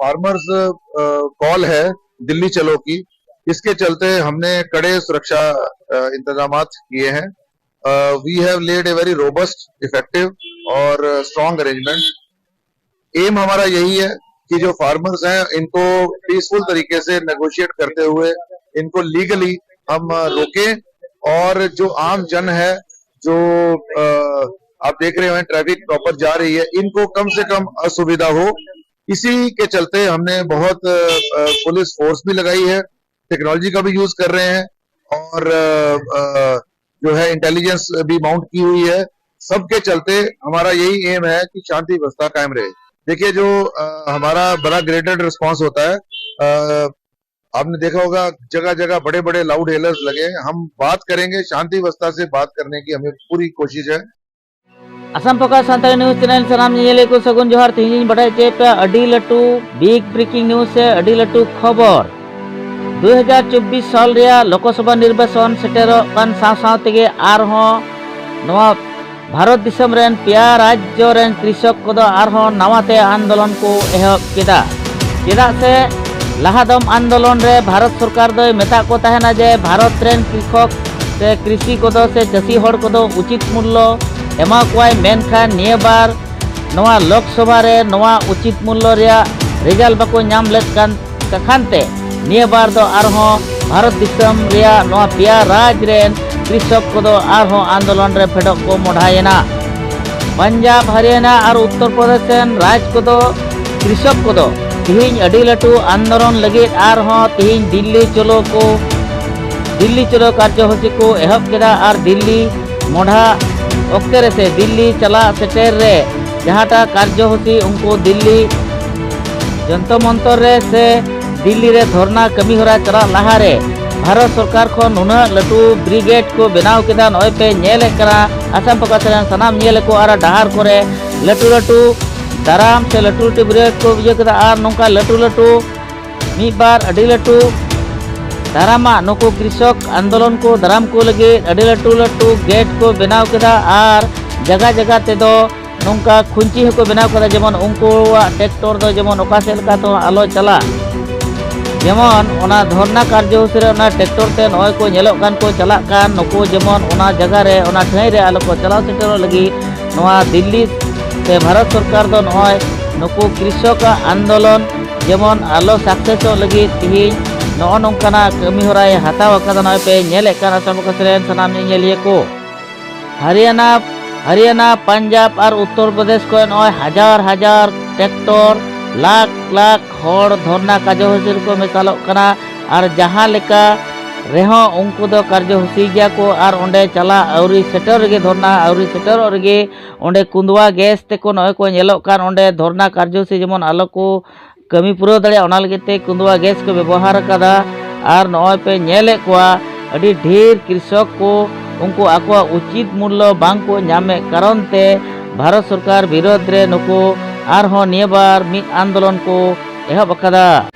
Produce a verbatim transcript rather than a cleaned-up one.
Farmers call है दिल्ली चलो की, इसके चलते हमने कड़े सुरक्षा इंतजाम किए हैं। We have laid a very robust, effective और स्ट्रॉन्ग अरेंजमेंट। एम हमारा यही है कि जो फार्मर्स हैं इनको पीसफुल तरीके से नेगोशिएट करते हुए इनको लीगली हम रोकें और जो आम जन है, जो आप देख रहे हैं ट्रैफिक प्रॉपर जा रही है, इनको कम से कम असुविधा हो, इसी के चलते हमने बहुत पुलिस फोर्स भी लगाई है, टेक्नोलॉजी का भी यूज कर रहे हैं और जो है इंटेलिजेंस भी माउंट की हुई है। सबके चलते हमारा यही एम है कि शांति व्यवस्था कायम रहे। देखिए, जो हमारा बड़ा ग्रेनेड रिस्पॉन्स होता है, आपने देखा होगा, जगह जगह बड़े बड़े लाउड हेलर्स लगे हैं। हम बात करेंगे, शांति व्यवस्था से बात करने की हमें पूरी कोशिश है। Assam focus Santali news channel ᱥᱟᱱᱟᱢ ᱧᱮᱧᱮᱞᱤᱭᱟᱹ ᱠᱚ ᱥᱟᱹᱜᱩᱱ ᱡᱚᱦᱟᱨ᱾ ᱛᱮᱦᱮᱧ ᱤᱧ ᱵᱟᱰᱟᱭ ᱦᱚᱪᱚᱭᱮᱫ ᱯᱮᱭᱟ ᱟᱹᱰᱤ ᱞᱟᱹᱴᱩ ᱵᱤᱜᱽ ᱵᱨᱮᱠᱤᱝ ᱱᱤᱭᱩᱡᱽ ᱥᱮ ᱟᱹᱰᱤ ᱞᱟᱹᱴᱩ ᱠᱷᱚᱵᱚᱨ᱾ ᱫᱩ ᱦᱟᱡᱟᱨ ᱪᱚᱵᱵᱤᱥ ᱥᱟᱞ ᱨᱮᱭᱟᱜ ᱞᱳᱠᱥᱚᱵᱷᱟ ᱱᱤᱨᱵᱟᱪᱚᱱ ᱥᱮᱴᱮᱨᱚᱜ ᱠᱟᱱ ᱥᱟᱶ ᱥᱟᱶ ᱛᱮᱜᱮ ᱟᱨᱦᱚᱸ ᱱᱚᱣᱟ ᱵᱷᱟᱨᱚᱛ ᱫᱤᱥᱚᱢ ᱨᱮᱱ ᱯᱮᱭᱟ ᱨᱟᱡᱽᱡᱚ ᱨᱮᱱ ᱠᱨᱤᱥᱚᱠ ᱠᱚᱫᱚ ᱟᱨᱦᱚᱸ ᱱᱟᱣᱟ ᱛᱮ ᱟᱱᱫᱳᱞᱚᱱ ᱠᱚ ᱮᱦᱚᱵ ᱠᱮᱫᱟ᱾ ᱪᱮᱫᱟᱜ ᱥᱮ ᱞᱟᱦᱟ ᱫᱚᱢ ᱟᱱᱫᱳᱞᱚᱱ ᱨᱮ ᱵᱷᱟᱨᱚᱛ ᱥᱚᱨᱠᱟᱨ ᱫᱚᱭ ᱢᱮᱛᱟᱜ ᱠᱚ ᱛᱟᱦᱮᱱᱟ ᱡᱮ ᱵᱷᱟᱨᱚᱛ ᱨᱮᱱ ᱠᱨᱤᱥᱚᱠ ᱥᱮ ᱠᱨᱤᱥᱤ ᱠᱚᱫᱚ ᱥᱮ ᱪᱟᱹᱥᱤ ᱦᱚᱲ ᱠᱚᱫᱚ ᱩᱪᱤᱛ ᱢᱩᱞᱞᱚ ᱮᱢᱟ ᱠᱚᱣᱟᱭ, ᱢᱮᱱᱠᱷᱟᱱ ᱱᱤᱭᱟᱹ ᱵᱟᱨ ᱱᱚᱣᱟ ᱞᱳᱠᱥᱚᱵᱷᱟ ᱨᱮ ᱱᱚᱣᱟ ᱩᱪᱤᱛ ᱢᱩᱞᱞᱚ ᱨᱮᱭᱟᱜ ᱨᱮᱡᱟᱞᱴ ᱵᱟᱠᱚ ᱧᱟᱢ ᱞᱮᱫ ᱠᱟᱱ ᱠᱟᱠᱷᱟᱱ ᱛᱮ ᱱᱤᱭᱟᱹ ᱵᱟᱨ ᱫᱚ ᱟᱨᱦᱚᱸ ᱵᱷᱟᱨᱚᱛ ᱫᱤᱥᱚᱢ ᱨᱮᱭᱟᱜ ᱱᱚᱣᱟ ᱯᱮᱭᱟ ᱨᱟᱡᱽ ᱨᱮᱱ ᱠᱨᱤᱥᱚᱠ ᱠᱚᱫᱚ ᱟᱨᱦᱚᱸ ᱟᱱᱫᱳᱞᱚᱱ ᱨᱮ ᱯᱷᱮᱰᱚᱜ ᱠᱚ ᱢᱚᱦᱰᱟᱭᱮᱱᱟ᱾ ᱯᱟᱧᱡᱟᱵ, ᱦᱟᱨᱤᱭᱟᱱᱟ ᱟᱨ ᱩᱛᱛᱚᱨ ᱯᱨᱚᱫᱮᱥ ᱨᱮᱱ ᱨᱟᱡᱽ ᱠᱚᱫᱚ ᱠᱨᱤᱥᱚᱠ ᱠᱚᱫᱚ ᱛᱤᱦᱤᱧ ᱟᱹᱰᱤ ᱞᱟᱹᱴᱩ ᱟᱱᱫᱳᱞᱚᱱ ᱞᱟᱹᱜᱤᱫ ᱟᱨᱦᱚᱸ ᱛᱤᱦᱤᱧ ᱫᱤᱞᱞᱤ ᱪᱚᱞᱚ ᱠᱚ ᱫᱤᱞᱞᱤ ᱪᱚᱞᱚ ᱠᱟᱨᱡᱚᱥᱩᱪᱤ ᱠᱚ ᱮᱦᱚᱵ ᱠᱮᱫᱟ ᱟᱨ ᱫᱤᱞᱞᱤ ᱢᱚᱰᱷᱟ ᱚᱠᱛᱮ ᱨᱮ ᱥᱮ ᱫᱤᱞᱞᱤ ᱪᱟᱞᱟᱜ ᱥᱮᱴᱮᱨ ᱨᱮ ᱡᱟᱦᱟᱸᱴᱟᱜ ᱠᱟᱨᱡᱚᱥᱩᱪᱤ ᱩᱱᱠᱩ ᱫᱤᱞᱞᱤ ᱡᱚᱱᱛᱚ ᱢᱚᱱᱛᱚᱨ ᱨᱮ ᱥᱮ ᱫᱤᱞᱞᱤ ᱨᱮ ᱫᱷᱚᱨᱱᱟ ᱠᱟᱹᱢᱤ ᱦᱚᱨᱟ ᱪᱟᱞᱟᱜ ᱞᱟᱦᱟᱨᱮ ᱵᱷᱟᱨᱚᱛ ᱥᱚᱨᱠᱟᱨ ᱠᱷᱚᱱ ᱱᱩᱱᱟᱹᱜ ᱞᱟᱹᱴᱩ ᱵᱨᱤᱜᱮᱰ ᱠᱚ ᱵᱮᱱᱟᱣ ᱠᱮᱫᱟ᱾ ᱱᱚᱜᱼᱚᱭ ᱯᱮ ᱧᱮᱞᱮᱫ ᱠᱟᱱᱟ ᱟᱥᱟᱢ ᱯᱷᱳᱠᱟᱥ ᱨᱮᱱ ᱥᱟᱱᱟᱢ ᱧᱮᱞ ᱠᱚ ᱟᱨ ᱰᱟᱦᱟᱨ ᱠᱚᱨᱮ ᱞᱟᱹᱴᱩ ᱞᱟᱹᱴᱩ ᱫᱟᱨᱟᱢ ᱥᱮ ᱞᱟᱹᱴᱩ ᱞᱟᱹᱴᱩ ᱵᱨᱤᱜᱮᱰ ᱠᱚ ᱤᱭᱟᱹ ᱠᱮᱫᱟ ᱟᱨ ᱱᱚᱝᱠᱟ ᱞᱟᱹᱴᱩ ᱞᱟᱹᱴᱩ ᱢᱤᱫ ᱵᱟᱨ ᱟᱹᱰᱤ ᱞᱟᱹᱴᱩ ᱫᱟᱨᱟᱢᱟᱜ ᱱᱩᱠᱩ ᱠᱨᱤᱥᱚᱠ ᱟᱱᱫᱳᱞᱚᱱ ᱠᱚ ᱫᱟᱨᱟᱢ ᱠᱚ ᱞᱟᱹᱜᱤᱫ ᱟᱹᱰᱤ ᱞᱟᱹᱴᱩ ᱞᱟᱹᱴᱩ ᱜᱮᱴ ᱠᱚ ᱵᱮᱱᱟᱣ ᱠᱮᱫᱟ ᱟᱨ ᱡᱟᱭᱜᱟ ᱡᱟᱭᱜᱟ ᱛᱮᱫᱚ ᱱᱚᱝᱠᱟ ᱠᱷᱩᱧᱪᱤ ᱦᱚᱸᱠᱚ ᱵᱮᱱᱟᱣ ᱠᱟᱫᱟ, ᱡᱮᱢᱚᱱ ᱩᱱᱠᱩᱣᱟᱜ ᱴᱨᱮᱠᱴᱚᱨ ᱫᱚ ᱡᱮᱢᱚᱱ ᱚᱠᱟ ᱥᱮᱫ ᱞᱮᱠᱟ ᱛᱮᱦᱚᱸ ᱟᱞᱚ ᱪᱟᱞᱟᱜ᱾ ᱡᱮᱢᱚᱱ ᱚᱱᱟ ᱫᱷᱚᱨᱱᱟ ᱠᱟᱨᱡᱚᱥᱩᱪᱤ ᱨᱮ ᱚᱱᱟ ᱴᱨᱮᱠᱴᱚᱨ ᱛᱮ ᱱᱚᱜᱼᱚᱭ ᱠᱚ ᱧᱮᱞᱚᱜ ᱠᱟᱱ ᱠᱚ ᱪᱟᱞᱟᱜ ᱠᱟᱱ ᱱᱩᱠᱩ ᱡᱮᱢᱚᱱ ᱚᱱᱟ ᱡᱟᱭᱜᱟ ᱨᱮ, ᱚᱱᱟ ᱴᱷᱟᱹᱭ ᱨᱮ ᱟᱞᱚ ᱠᱚ ᱪᱟᱞᱟᱣ ᱥᱮᱴᱮᱨᱚᱜ ᱞᱟᱹᱜᱤᱫ ᱱᱚᱣᱟ ᱫᱤᱞᱞᱤ ᱥᱮ ᱵᱷᱟᱨᱚᱛ ᱥᱚᱨᱠᱟᱨ ᱫᱚ ᱱᱚᱜᱼᱚᱭ ᱱᱩᱠᱩ ᱠᱨᱤᱥᱚᱠᱟᱜ ᱟᱱᱫᱳᱞᱚᱱ ᱡᱮᱢᱚᱱ ᱟᱞᱚ ᱥᱟᱠᱥᱮᱥᱚᱜ ᱞᱟᱹᱜᱤᱫ ᱛᱤᱦᱤᱧ ᱱᱚᱜᱼᱚ ᱱᱚᱝᱠᱟᱱᱟᱜ ᱠᱟᱹᱢᱤ ᱦᱚᱨᱟᱭ ᱦᱟᱛᱟᱣ ᱟᱠᱟᱫᱟ᱾ ᱱᱚᱜᱼᱚᱭ ᱯᱮ ᱧᱮᱞᱮᱫ ᱠᱟᱱ ᱟᱥᱟᱢ ᱠᱟᱥ ᱨᱮᱱ ᱥᱟᱱᱟᱢ ᱧᱮᱧᱮᱞᱤᱭᱟᱹ ᱠᱚ, ᱦᱟᱨᱤᱭᱟᱱᱟ, ᱦᱟᱨᱤᱭᱟᱱᱟ, ᱯᱟᱧᱡᱟᱵᱽ ᱟᱨ ᱩᱛᱛᱚᱨ ᱯᱨᱚᱫᱮᱥ ᱠᱷᱚᱱ ᱱᱚᱜᱼᱚᱭ ᱦᱟᱡᱟᱨ ᱦᱟᱡᱟᱨ ᱴᱨᱟᱠᱴᱚᱨ, ᱞᱟᱠᱷ ᱞᱟᱠᱷ ᱦᱚᱲ ᱫᱷᱚᱨᱱᱟ ᱠᱟᱨᱡᱚᱥᱩᱪᱤ ᱨᱮᱠᱚ ᱢᱮᱥᱟᱞᱚᱜ ᱠᱟᱱᱟ᱾ ᱟᱨ ᱡᱟᱦᱟᱸ ᱞᱮᱠᱟ ᱨᱮᱦᱚᱸ ᱩᱱᱠᱩ ᱫᱚ ᱠᱟᱨᱡᱚᱥᱩᱪᱤ ᱜᱮᱭᱟ ᱠᱚ, ᱟᱨ ᱚᱸᱰᱮ ᱪᱟᱞᱟᱜ ᱟᱹᱣᱨᱤ ᱥᱮᱴᱮᱨ ᱨᱮᱜᱮ, ᱫᱷᱚᱨᱱᱟ ᱟᱹᱣᱨᱤ ᱥᱮᱴᱮᱨᱚᱜ ᱨᱮᱜᱮ ᱚᱸᱰᱮ ᱠᱩᱸᱫᱣᱟ ᱜᱮᱥ ᱛᱮᱠᱚ ᱱᱚᱜᱼᱚᱭ ᱠᱚ ᱧᱮᱞᱚᱜ ᱠᱟᱱ ᱚᱸᱰᱮ ᱫᱷᱚᱨᱱᱟ ᱠᱟᱨᱡᱚᱥᱩᱪᱤ ᱡᱮᱢᱚᱱ ᱟᱞᱚ ᱠᱚ ᱠᱟᱹᱢᱤ ᱯᱩᱨᱟᱹᱣ ᱫᱟᱲᱮᱭᱟᱜᱼᱟ, ᱚᱱᱟ ᱞᱟᱹᱜᱤᱫ ᱛᱮ ᱠᱩᱸᱫᱣᱟ ᱜᱮᱥ ᱠᱚ ᱵᱮᱵᱚᱦᱟᱨ ᱟᱠᱟᱫᱟ᱾ ᱟᱨ ᱱᱚᱜᱼᱚᱭ ᱯᱮ ᱧᱮᱞᱮᱫ ᱠᱚᱣᱟ, ᱟᱹᱰᱤ ᱰᱷᱮᱨ ᱠᱨᱤᱥᱚᱠ ᱠᱚ ᱩᱱᱠᱩ ᱟᱠᱚᱣᱟᱜ ᱩᱪᱤᱛ ᱢᱩᱞᱞᱚ ᱵᱟᱝ ᱠᱚ ᱧᱟᱢᱮᱫ ᱠᱟᱨᱚᱱ ᱛᱮ ᱵᱷᱟᱨᱚᱛ ᱥᱚᱨᱠᱟᱨ ᱵᱤᱨᱳᱫᱷ ᱨᱮ ᱱᱩᱠᱩ ᱟᱨᱦᱚᱸ ᱱᱤᱭᱟᱹ ᱵᱟᱨ ᱢᱤᱫ ᱟᱱᱫᱳᱞᱚᱱ ᱠᱚ ᱮᱦᱚᱵ ᱟᱠᱟᱫᱟ᱾